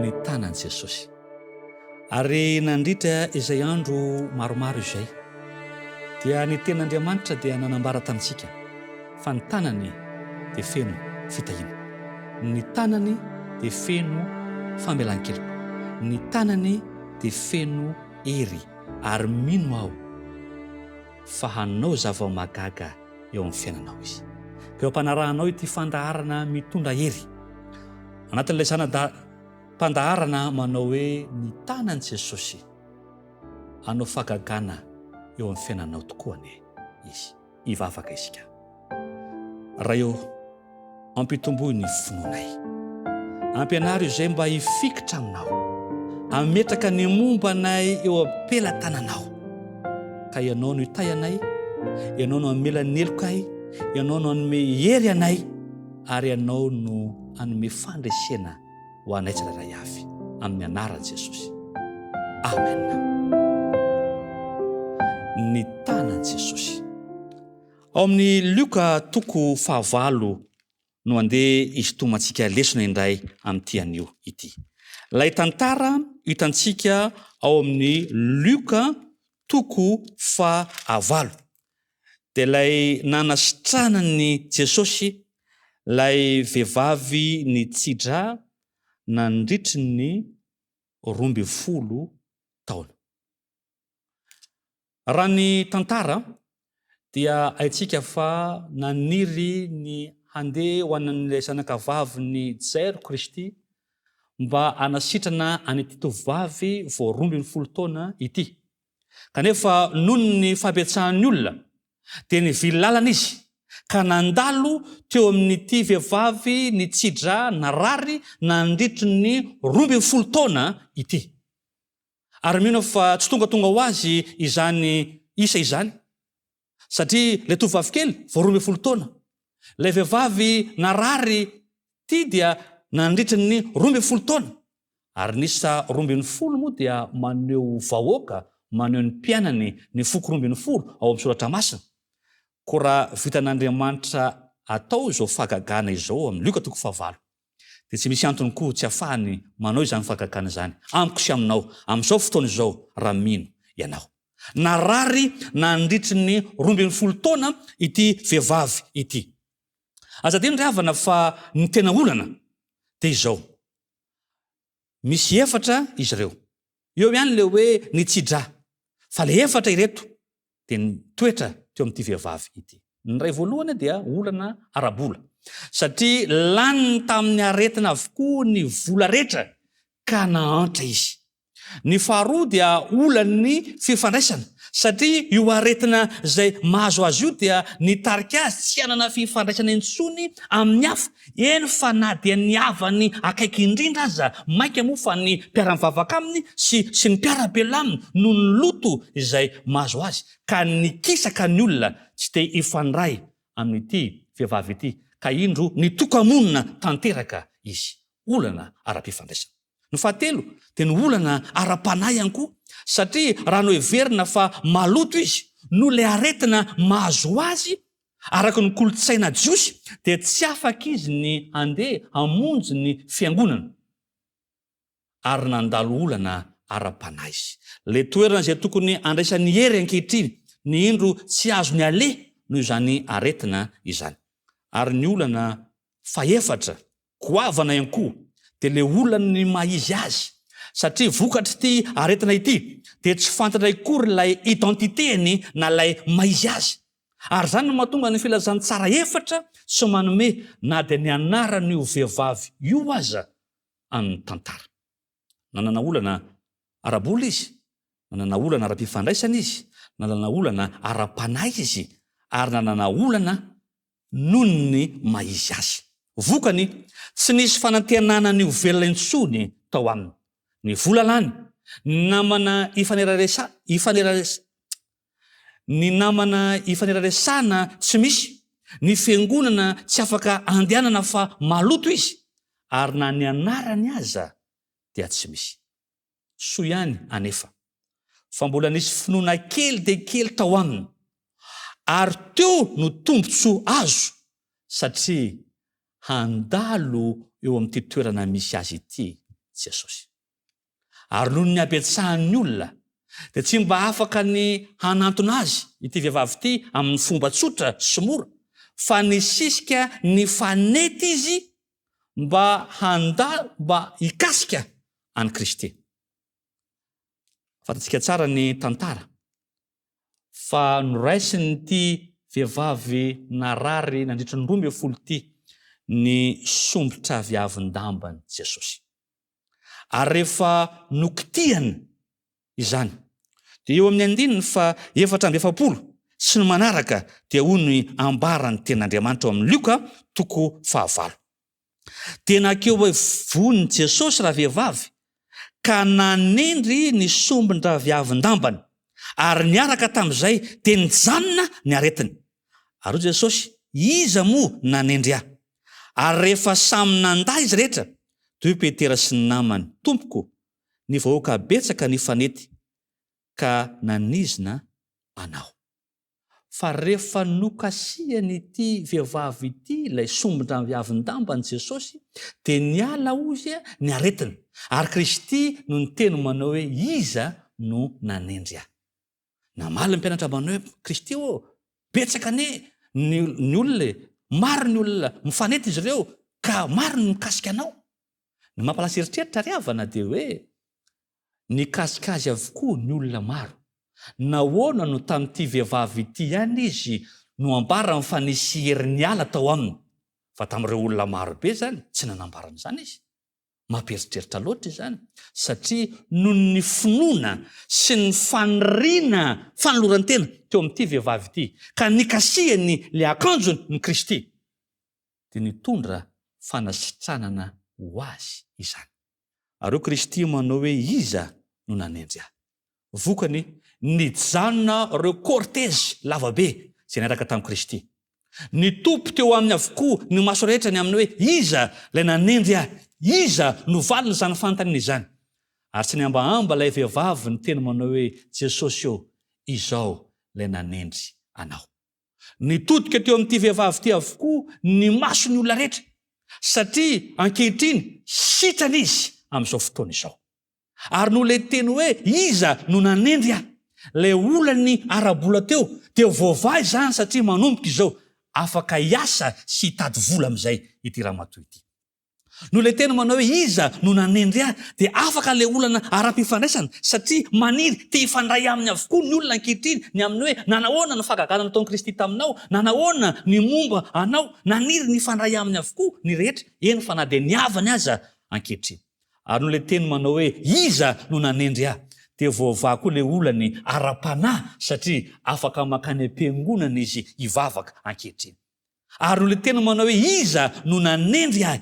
Ny tanan'i Jesosy. Ary nandritra izay andro maromaro izay, dia ny Tenin'Andriamanitra dia nanambara tamintsika fa ny tanany dia feno fitahiana. Ny tanany dia feno famelan-keloka. Ny tanany dia feno hery ary mino aho fa hanao zava-mahagaga eo amin'ny fiainanao Izy. Ka eo am-panarahanao ity fandaharana mitondra hery anatin'ilay zanada mpandaharana manao hoe ny tanan'i Jesosy hanao fahagagana eo amin'ny fiainanao tokoa anie Izy. Hivavaka isika. Ray ô, ampitomboy ny finoanay. Ampianaro izay mba hifikitra aminao. Ametraka ny momba anay eo am-pelatananao. Ka ianao no hitahy anay, ianao no hamela ny helokay, ianao no hanome hery anay, ary ianao no hanome fandresena ho anay tsirairay avy amin'ny anaran'i Jesosy. Amen. Ny tanan'i Jesosy. Ao amin'ny Lioka toko fahavalo no andeha hisintomantsika lesona indray amin'ity anio ity. Ilay tantara hitantsika ao amin'ny Lioka toko fahavalo dia ilay nanasitranan'i Jesosy ilay vehivavy nitsidra nandritry ny 12 taona. Raha ny tantara dia haintsika fa naniry ny handeha ho any amin'ilay zanakavavin'i Jairo Kristy mba hanasitrana an'ity tovovavy vao 12 taona ity. Kanefa noho ny fahabetsahan'ny olona dia nivily lalana izy ka nandalo teo amin'ity vehivavy nitsidra narary nandritry ny 12 taona ity. Ary mino aho fa tsy tongatonga ho azy izany isa izany satria ilay tovovavy kely vao 12 taona, ilay vehivavy narary ity dia nandritry ny 12 taona. Ary ny isa 12 moa dia maneho vahoaka, maneho ny mpianany, ny foko 12 ao amin'ny Soratra Masina. Koa raha vitan'Andriamanitra atao izao fahagagana izao amin'ny Lioka toko fahavalo, dia tsy misy antony koa tsy afahany manao izany fahagagana izany amiko sy aminao amin'izao fotoana izao raha mino ianao. Narary nandritry ny 12 taona ity vehivavy ity. Aza adino ry havana fa ny tena olana dia izao, Misy efatra izy ireo. Eo ihany ilay hoe nitsi-drà. Fa ilay efatra ireto dia nitoetra teo amin'ity vehivavy ity. Ny iray voalohany dia olana ara-bola. Satria laniny tamin'ny aretina avokoa ny vola rehetra ka nahantra izy. Ny faharoa dia olan'ny fifandraisana, satria io aretina izay mahazo azy io dia nitarika azy tsy hanana fifandraisana intsony amin'ny hafa, eny fa na dia ny havany akaiky indrindra aza, mainka moa fa ny mpiara-mivavaka aminy sy sy ny mpiara-belona aminy noho ny loto izay mahazo azy, ka nikisaka ny olona tsy te hifandray amin'ity vehivavy ity, ka indro nitoka-monina tanteraka izy. Olana ara-pifandraisana. Ny fahatelo dia ny olana ara-panahy ihany koa satria raha noheverina fa maloto izy noho ilay aretina mahazo azy araka ny kolontsaina jiosy dia tsy afaka izy ny handeha hamonjy ny fiangonana ary nandalo olana ara-panahy izy. Ilay toerana izay tokony handraisany hery ankehitriny ny indro tsy azony aleha noho izany aretina izany. Ary ny olana fahefatra Goavana ihany koa dia ilay olana ny maha izy azy satria vokatr'ity aretina ity dia tsy fantatra akory ilay identité-ny na ilay maha izy azy. Ary izany no mahatonga ny filazantsara efatra tsy manome na dia ny anaran'io vehivavy io aza amin'ny tantara. Nanana olana ara-bola izy, nanana olana ara-pifandraisana izy, nanana olana ara-panahy izy ary nanana olana noho ny maha izy azy. Vokany, tsy nisy fanantenana ny ho velona intsony tao aminy. Ny vola lany, ny namana ifaneraresa, ifaneraresa, ny namana ifaneraresana tsy misy, ny fiangonana tsy afaka andehanana fa maloto izy, ary na ny anarany aza dia tsy misy. Soa ihany anefa fa mbola nisy finoana kely dia kely tao aminy, ary teo no tombontsoa azo satria handalo eo amin'ity toerana misy azy ity. Jesosy. Ary noho ny habetsahan'ny olona, dia tsy mba afaka ny hanantona azy ity vehivavy ity amin'ny fomba tsotra sy mora, fa nisisika nifanety izy mba handà mba hikasika an'i Kristy. Fantatsika tsara ny tantara fa noraisin'ity vehivavy narary nandritra ny 12 ity ny sombin-traviavin-damban'i Jesosy. Ary rehefa nokitihany izany, dia eo amin'ny andininy faha 44 sy ny manaraka dia hoy ny ambaran'ny Tenin'Andriamanitra ao amin'ny Lioka toko fahavalo. Dia nankeo afovoan'i Jesosy ravehivavy ka nanendry ny sombin-draviavin-dambany, ary niaraka tamin'izay dia nijanona ny aretiny. Ary hoy Jesosy, Iza moa nanendry Ahy? Ary rehefa samy nandà izy rehetra, dia hoy Petera sy ny namany, Tompoko, ny vahoaka betsaka nifanety ka nanizina Anao. Fa rehefa nokasihan'ity vehivavy ity ilay sombin-draviavin-damban'i Jesosy, dia niala hozy ny aretiny. Ary Kristy no niteny manao hoe, Iza no nanendry Ahy? Namaly ny mpianatra manao hoe, Kristy ô, betsaka anie ny ny olona e! Maro ny olona mifanety izy ireo, ka maro ny mikasika Anao. Ny mampalasa eritreritra ry havana dia hoe, Nikasika azy avokoa ny olona maro. Nahoana no tamin'ity vehivavy ity ihany izy no ambarany fa nisy hery niala tao aminy? Fa tamin'ireo olona maro be izany, tsy nanambara an'izany izy. Mampieritreritra loatra izany, satria noho ny finoana sy ny faniriana fanoloran-tena teo amin'ity vehivavy ity, ka nikasihany ilay akanjony ny Kristy, dia nitondra fanasitranana ho azy izany. Ary hoy Kristy manao hoe Iza no nanendry ahy? Vokany, nijanona ireo cortège lavabe izay niaraka tamin'i Kristy. Nitopy teo aminy avokoa ny maso rehetra ny amin'ny hoe Iza ilay nanendry ahy? Iza no valin'izany fanontaniana izany? Ary tsy nihambahamba ilay vehivavy niteny manao hoe Jesosy ô, izao ilay nanendry anao. Nitodika teo amin'ity vehivavy ity avokoa ny mason'ny olona rehetra, satria ankehitriny sitrana izy amin'izao fotoana izao. Ary noho ilay teny hoe iza no nanendry ahy, ilay olany ara-bola teo dia voavaha izany satria manomboka izao afaka hiasa sy hitady vola amin'izay ity ramatoa ity. Noho ilay teny manao hoe iza no nanendry ahy dia afaka ilay olana ara-pifandraisana satria maniry te hifandray aminy avokoa ny olona ankehitriny ny amin'ny hoe nanahoana ny fahagagana nataon'i Kristy taminao, nanahoana ny momba anao, naniry ny hifandray aminy avokoa ny rehetra, eny fa na dia ny havany aza ankehitriny. Ary noho ilay teny manao hoe iza no nanendry ahy dia voavaha koa ilay olany ara-panahy satria afaka mankany am-piangonana izy hivavaka ankehitriny. Ary noho ilay teny manao hoe iza no nanendry ahy?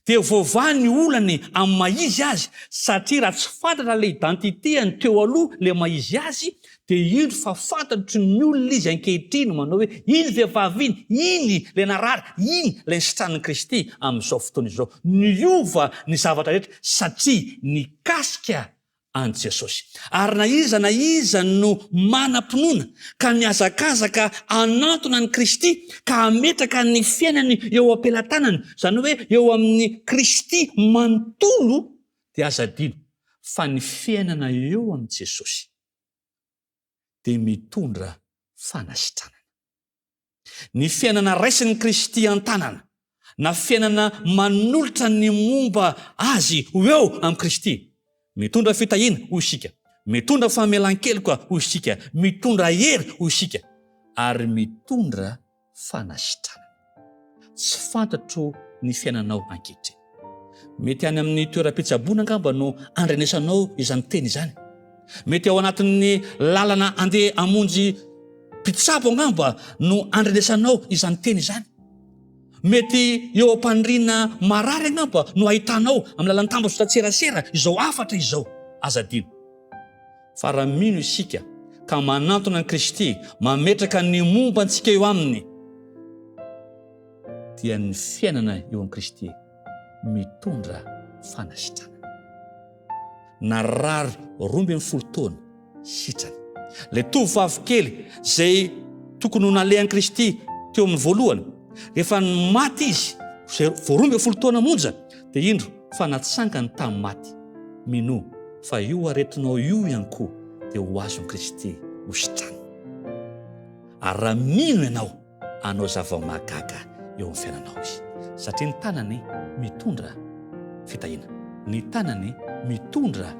Dia voavaha ny olany amin'ny maha izy azy satria raha tsy fantatra ilay identité-ny teo aloha ilay maha izy azy dia indro fa fantatry ny olona izy ankehitriny manao hoe iny vehivavy iny, iny ilay narary, iny ilay nisitranin'i Kristy amin'izao fotoana izao. Niova ny zavatra rehetra satria nikasika an'i Jesosy. Ary na iza na iza no manam-pinoana ka mihazakazaka hanantona an'i Kristy ka hametraka ny fiainany eo am-pelatanany, izany hoe eo amin'i Kristy manontolo, dia aza adino fa ny fiainana eo amin'i Jesosy dia mitondra fanasitranana. Ny fiainana raisin'i Kristy an-tanana, na fiainana manolotra ny momba azy ho eo amin'i Kristy. Mitondra fitahiana, hoy isika, mitondra famelan-keloka, hoy isika, mitondra hery, hoy isika, ary mitondra fanasitranana. Tsy fantatro ny fiainanao ankehitriny. Mety any amin'ny toeram-pitsaboana angamba no andrenesanao izany teny izany. Mety ao anatin'ny lalana andeha hamonjy mpitsabo angamba no andrenesanao izany teny izany. Mety eo am-paniriana marary angamba no ahitanao amin'ny lalan'ny tambajotran-tserasera izao hafatra izao. Aza adino fa raha mino isika ka manantona an'i Kristy, mametraka ny momba antsika eo Aminy, dia ny fiainana eo amin'i Kristy mitondra fanasitranana. Narary 12 taona, sitrana. Ilay tovovavy kely izay tokony ho nalehan'i Kristy teo amin'ny voalohany, rehefa maty izy, izay vao 12 taona monja, dia indro. fa natsangany tamin'ny maty, minoa fa io aretinao io ihany koa dia ho azon'i Kristy ho sitranina. Ary raha mino ianao, hanao zava-mahagaga eo amin'ny fiainanao Izy. Satria ny tanany mitondra fitahiana, ny tanany mitondra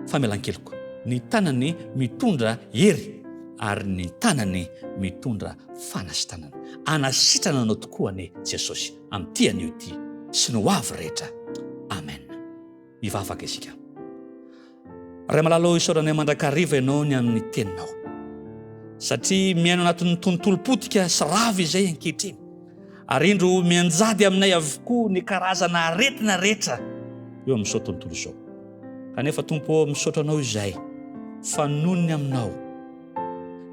famelan-keloka, ny tanany mitondra hery, ary ny tanany mitondra fanasitranana. Hanasitrana anao tokoa anie Jesosy amin'ity anio ity sy ny ho avy rehetra. Amen. Hivavaka isika. Ray malala ô, isaoranay mandrakariva Ianao ny amin'ny Teninao. Satria miaina anatin'ny tontolo potika sy rava izay ankehitriny. Ary indro mianjady aminay avokoa ny karazana aretina rehetra eo amin'izao tontolo izao. Kanefa Tompo ô, misaotra Anao izay fa noho ny Aminao,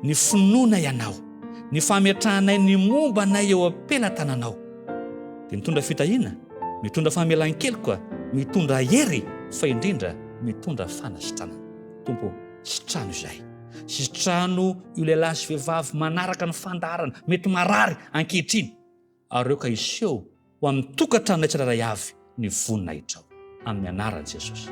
ny finoana Ianao, ny fametrahanay ny momba anay eo am-pelatananao, dia mitondra fitahiana, mitondra famelan-keloka, mitondra hery, fa indrindra mitondra fanasitranana. Tompo ô, sitrano izahay. Sitrano io lehilahy sy vehivavy manaraka ny fandaharana, mety marary ankehitriny, ary aoka hiseho ho amin'ny tokantranonay tsirairay avy ny voninahitrao. Amin'ny anaran'i Jesosy.